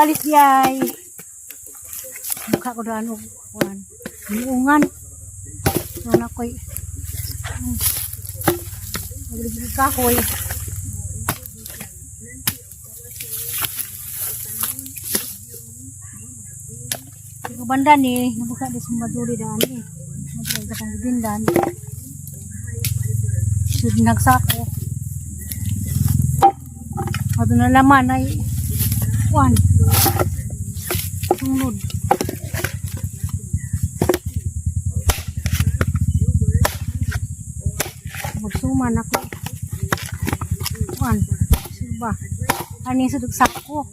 Nagpalis diay. Mukha ko daan og kuan. Niungan. Wala ko'y Maglibig kahoy. Yung banda ni, nabuka di sa Maduri daan eh. Maduri sa pangibindan. Sud nagsako. Ato na laman ay kuan. Sunod. Magsuman ako. Kuan. Suba. Ani sa sako.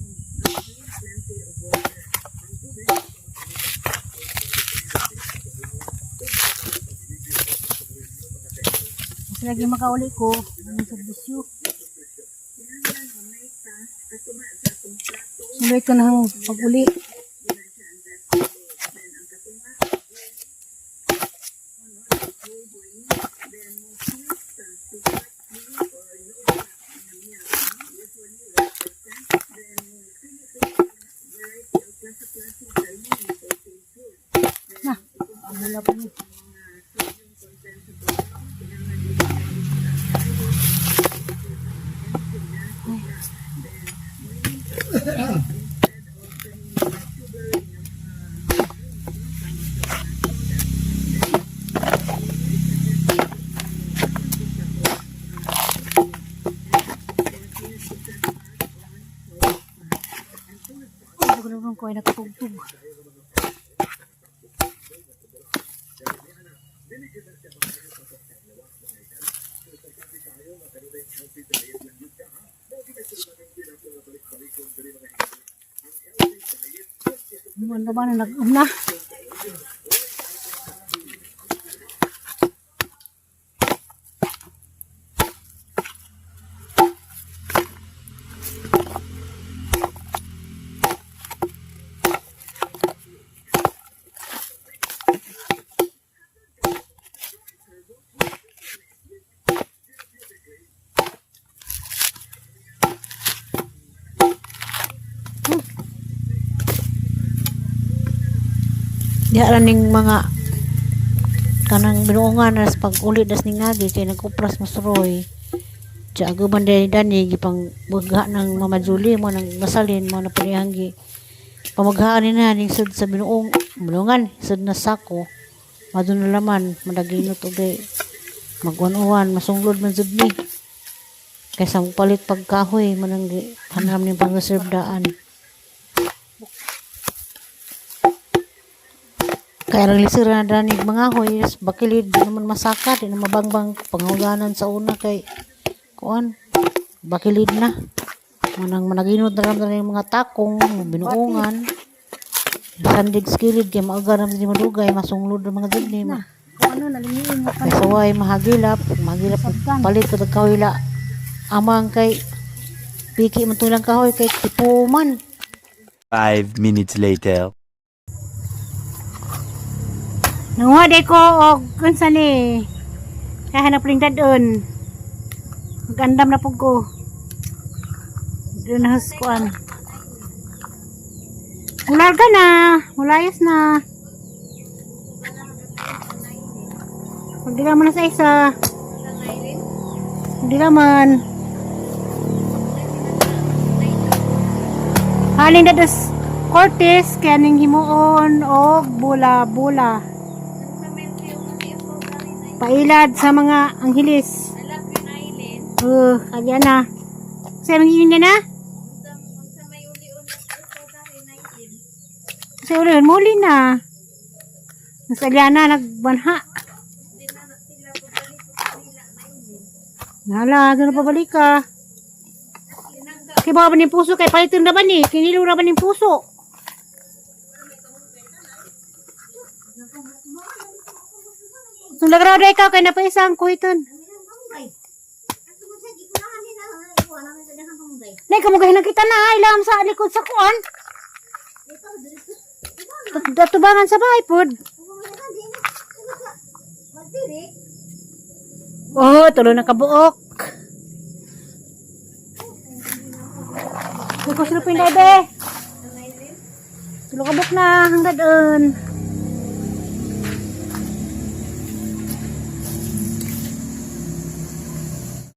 Mas lagi makauli ko, ang serbisyo. Suloy ko na ang pag-uli. Na, wala pa ni. Ay, ko ay nakatugtog. Ano ba na nag-um na? Diha ra ning mga kanang binuongan ras pag uli das ning agi kay nagkupras masuroy. Diya aguman dani dani gipang bagha ng Mama Julie mo nang masalin mo na panihanggi. Pamaghaan ni na ning sud sa binuong binuongan sud na sako. Madun na laman madaginot og di magwan-uwan masunglod man sud ni. Kaysa palit pagkahoy manang gi hanam ning pang-reserve daan. Kaya ang lisira na danig mga hoy, is bakilid, di naman masaka, di na mabangbang panghulanan sa una kay kuan, bakilid na. Manang managinot na lang yung mga takong, binuongan. Sandig skilid, kay maaga naman di madugay, masunglod ang mga dibni. Na, kung ano, nalingiin mo pa. Kay saway, mahagilap, mahagilap, palit ko kahoy la. Amang kay, piki man tulang kahoy, kay tipuman. 5 minutes later. Nanguha day ko og kunsa ni. Kaya hanap rin dadon. Magandam na pug ko. Doon na huskuan. Mularga na. Mulayas na. Pagdila mo na sa isa. Pagdila man. Halin na das Cortes, kaning himuon og bula-bula. Pailad sa mga anghilis. Kaya na. Sa mga ingin na? Sa ulion, muli na. Nasa na, nagbanha. Nala, doon na pabalik ka. Kay baka ba ni puso? Kay palitan na ba ni? Kinilo na ba ni puso? Kung nagrada ikaw, kay napaisang kuhiton. Nay, kamugahin na kita na. Ilam sa likod sa kuan. Datubangan sa bahay, pod. Oh, tulo na kabuok. Kuko sila pinday, be. Lukabok na hanggang doon.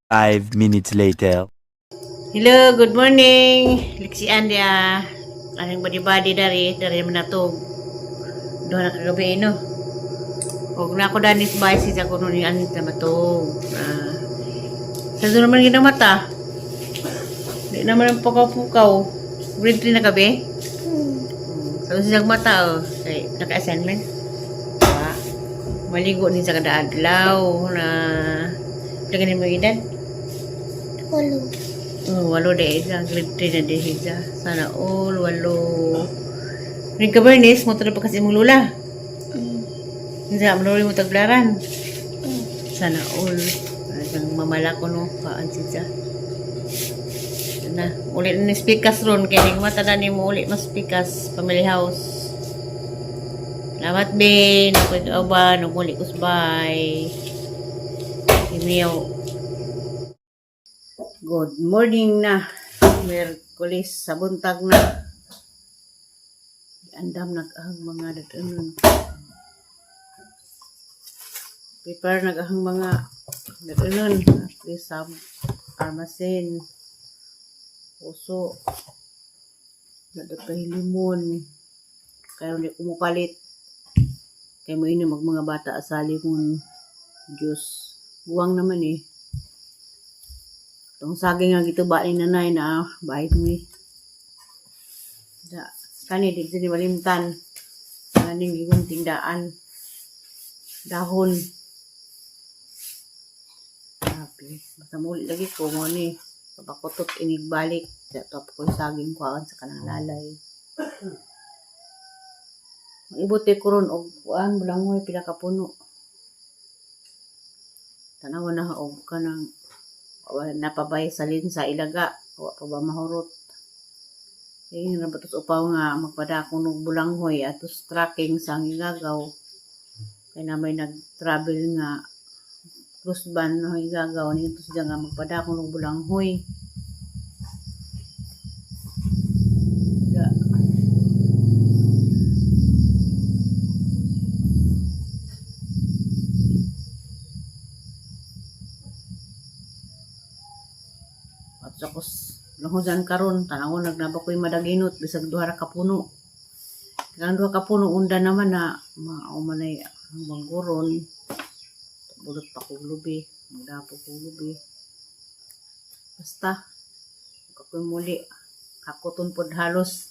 5 minutes later. Hello, good morning. Liksian dia. Anong body-body dari dari manatog. Duha na kagabi no. Og na ako danis bay si ako ni anit na matog. Ah. Sa doon naman ginamata. Di naman ang pukaw-pukaw. Grade 3 na gabi? Sa doon siyang mata oh. Kay naka-assignment. Wa. Maligo ni sa kada adlaw na pila ganin mo edad? 8. Oh, 8 de isa. Grade 3 na de isa. Sana all 8. Rin ka Bernice, mo pa kasi imong lula. Hindi mo mo taglaran. Sana all. Ang mamala ko no, paan siya. Na, ulit ni speakers ron kay ning mata na nimo ulit mas speakers family house. Salamat bin, nagpag-uban, nagmuli ko sa bay. Imiyaw. Good morning na. Merkulis sa buntag na. Andam nag-ahang mga datanon. Prepare nag-ahang mga datanon. At least sa armasin. Puso. Nadatay limon. Kaya hindi kumupalit. Kaya mo inom ang mga bata sa limon. Juice. Buwang naman eh. Itong saging nga gituba ni nanay na bahit mo eh. Da, kani dito ni malimtan. Kaning gigunting daan. Dahon. Grabe. Basta muli lagi ko mo ni. Papakutot inigbalik. Da top ko yung saging kuhaan sa kanang lalay. Ang ibote ko ron og kuan bulangoy pila ka puno. Tanawa na og kanang napabay sa linsa ilaga wa pa ba mahurot. Eh, na ba tos upaw nga magpadakon og bulanghoy atos tracking sa Angigagaw. Kay na may nag-travel nga cruise van no Angigagaw ni tos nga magpadakon og bulanghoy. Ya. At sa kos lahozan karon tanawon nagnaba ko'y madaginot bisag duha ra ka puno. Kang duha ka puno unda naman na mao man ay ang bangguron. Bulot pa kog lubi, magdapo kog lubi. Basta kakoy muli hakoton pod halos.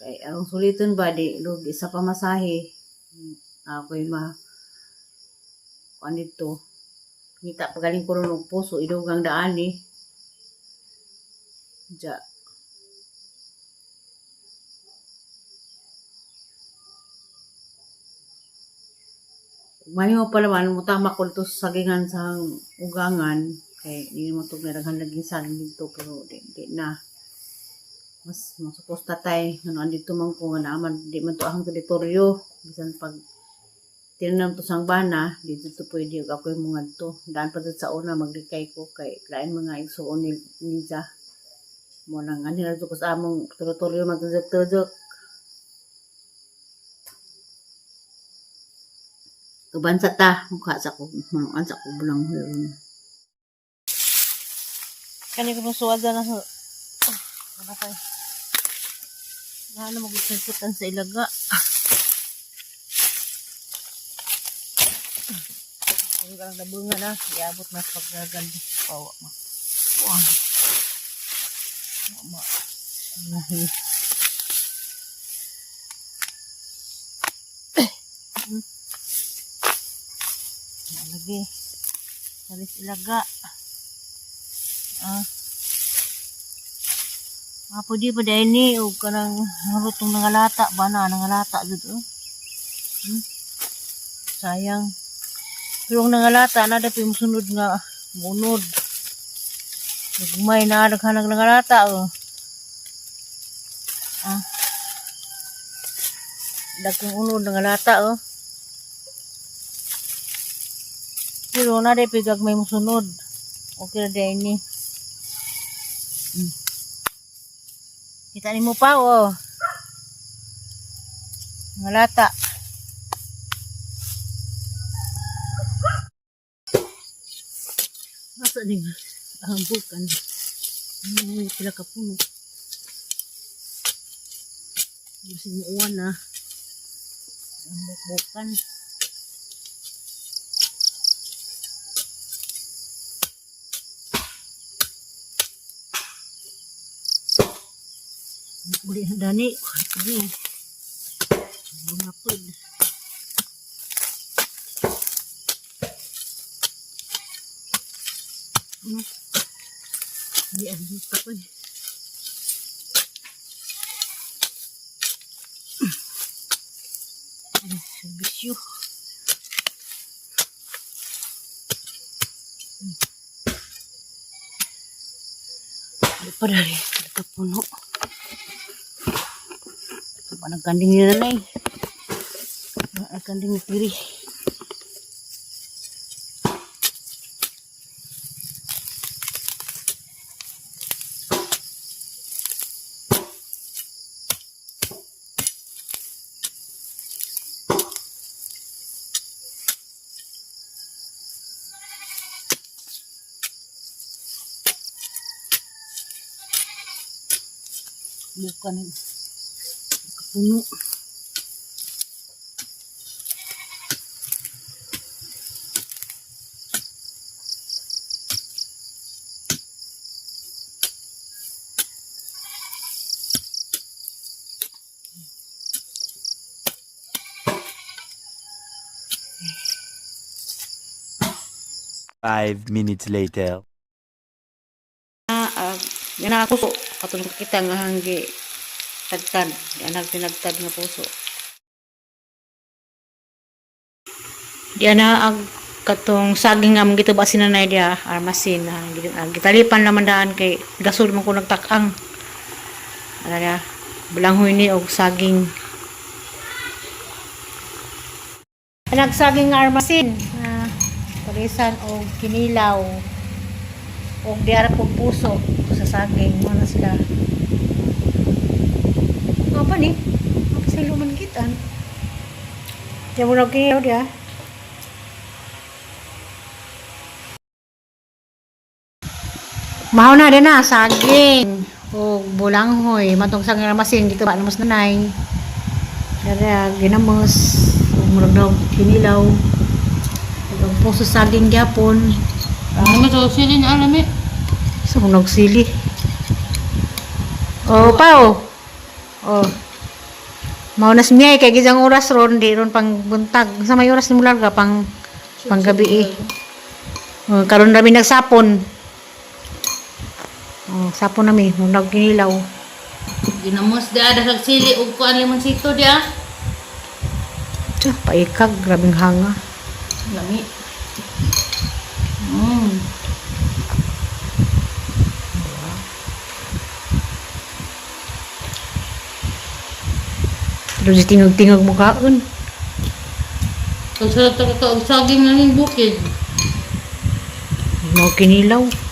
Kay arong suliton ba di lugi sa pamasahe. Ako'y ma kuan dito. Ngita pagaling ko ron og puso idugang daan eh. Ja. Malingaw pa naman, mutama ko dito sa sagingan sa ugangan. Kay di mo ito naghan laging saging dito pero di na. Mas masupos tatay ngano andito man ko nga naaman di man to ahang teritoryo bisan pag tinanam to sang bana dito to pwede ug ako'y mga to daan pa to sa una maglikay ko kay lain mga igsuon ni Niza mo nang ani ra to ko sa among teritoryo magtujok-tujok. Uban sa ta mukha sa ko manuan sa ko bulang hiron. Kani ko suwad na sa nakay. Ano magsusutan sa ilaga. Ang karang nabunga na, iabot na sa paggagal. Pawa ma. Wow. Ma. Lahi. Lagi. Alis ilaga. Ah. Ah, pwede pa dahil ni o kanang rutong nangalata ba na nangalata jud oh. Sayang. Pero ang nangalata na dapat yung sunod nga munod. Nagmay na naghanag nangalata oh. Ah. Dagkong unod nangalata oh. Pero na dapat gagmay musunod. Okay na dahil ni. Kita nimo pa oh. Mga lata. Asa ni nga? Ang bukan. Ano pila ka puno. Gusto mo uwan na. Ang bukbukan. Uli na dani. Ini. Bungapod. Hindi ang dito ko eh. Ay, serbisyo. Hindi pa dali. Hindi pa puno. Ito pa nagkanding ni nanay. Nagkanding ni Tiri. Bukan puno. 5 minutes later. Yan ang puso. Katong kita nga hanggi tagtad. Yan ang tinagtad nga puso. Diyan na ag katong saging nga mong gituba si nanay diya armasin ah, gitalipan naman daan kay gasol man ko nagtak-ang. Ano niya, balanghoy ni og saging. Nagsaging nga armasin. Ah, parisan og kinilaw. Og diara pong puso sa saging. Mga na sila. Nga pa ni? Nga sa luman kitan. Diya mo nagkinilaw diya. Mao na din na saging og bulanghoy matong saging armasin gituba namos nanay. Dara ginamos ug murag daw kinilaw. Ug ang puso saging gyapon. Ano mo to sili na alam eh. Sa so, sili. Oh, pao. Oh. Mao na si Miyay kay gisang oras ron di ron pang buntag. Sa may oras ni mularga pang panggabi eh. Oh, karon rami nagsapon. Oh, sapon nami, munag kinilaw. Ginamos di ada sa sili ug kuan limonsito di ah. Tiyo, paikag, grabing hanga. Lami. Mm. Pero di tingog-tingog mukhaon. Kung sarap ta ka og saging na ning bukid. Mao kinilaw.